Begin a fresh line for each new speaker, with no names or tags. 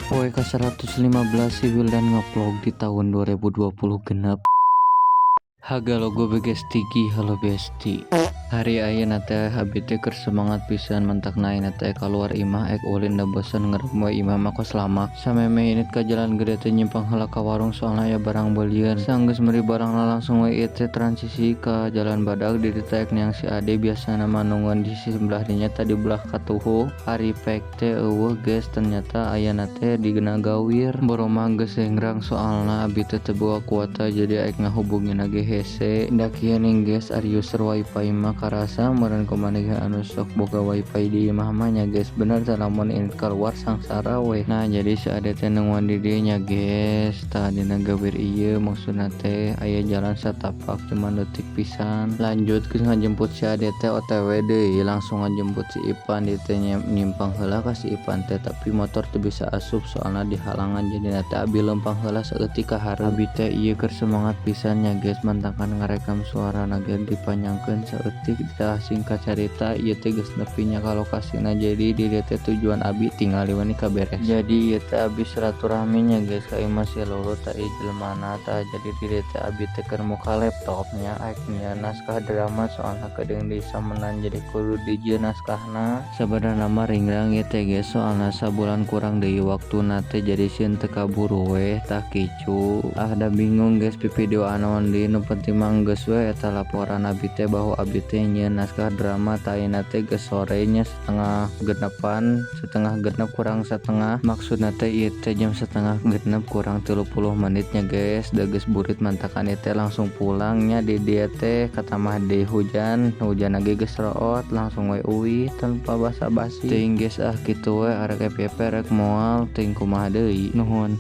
Poe ka-115 si Wildan ngevlog di tahun 2026. Haga logo BGS Tigi. Halo, Besti. Hari ayeuna teh abi teh keur semangat pisan, mantakna ayeuna teh kaluar imah ek ulin, da bosen ngerem we imah mah kos lama. Samemeh indit ka jalan gede teh nyimpang heula ka warung, soalna aya barang beulieun. Sanggeus meuli barangna, langsung we ieu teh transisi ka jalan badag. Di ditu teh ek neang si Ade, biasana mah nungguan di sisi sebelah dinya, tadi belah katuhu. Ari pek teh euweuh, guys, ternyata ayana teh di gawir. Boro mah geus hengrang, soalna abi teh teu boga kuota, jadi aek ngahubungin ge hese. Da kieu ning, guys, ari user wifi mah karasa meureun ku maneh anu sok boga wifi di imah mah nya, guys. Bener teh, lamun indit kaluar sangsara we. Nah, jadi si Ade teh nungguan di dieu nya, guys. Tah, dina gawir ieu maksudna teh aya jalan satapak, cuman leutik pisan. Lanjut, geus ngajemput si Ade teh OTW deui langsung ngajemput si Ipan. Di teh nyimpang heula ka si Ipan teh, tapi motor teu bisa asup soalna dihalangan, jadina teh abi leumpang heula saeutik ka hareup. Abi teh ieu keur semangat pisan nya, guys, mantakan ngarekam suarana ge dipanjangkeun saeutik. Tah, singkat carita, ieu teh geus nepi nya ka lokasina. Jadi di dieu teh tujuan abi tingali we kaberes. Jadi ieu teh abi silaturahmi nya, guys, ka imah si Lulu. Tah, ieu jelemana. Tah, jadi di dieu teh abi teh keur muka laptop nya, aek nyieun naskah drama, soalna keudeung deui samenan, jadi kudu dijieun naskahna. Sabenerna mah ringrang ieu teh, guys, soalna sabulan kurang deui waktuna teh, jadi sieun teu kaburu we. Tah, kicu ah, da bingung, guys, pivideoan naon deui, nu penting mah geus we eta laporan abi teh bahwa abi teh nyieun naskah drama. Tah, ayeuna teh geus sore nya, setengah genepan, setengah genep kurang setengah, maksudna teh ieu teh jam 5.30 kurang 30 menit nya, guys. Da geus burit, mantakan ieu teh langsung pulang nya. Di dieu teh katamah deui hujan, hujan lagi geus root, langsung we uih tanpa basa-basi teuing, guys. Ah, kitu we, arek FYP rek moal teuing, kumaha deui. Nuhun.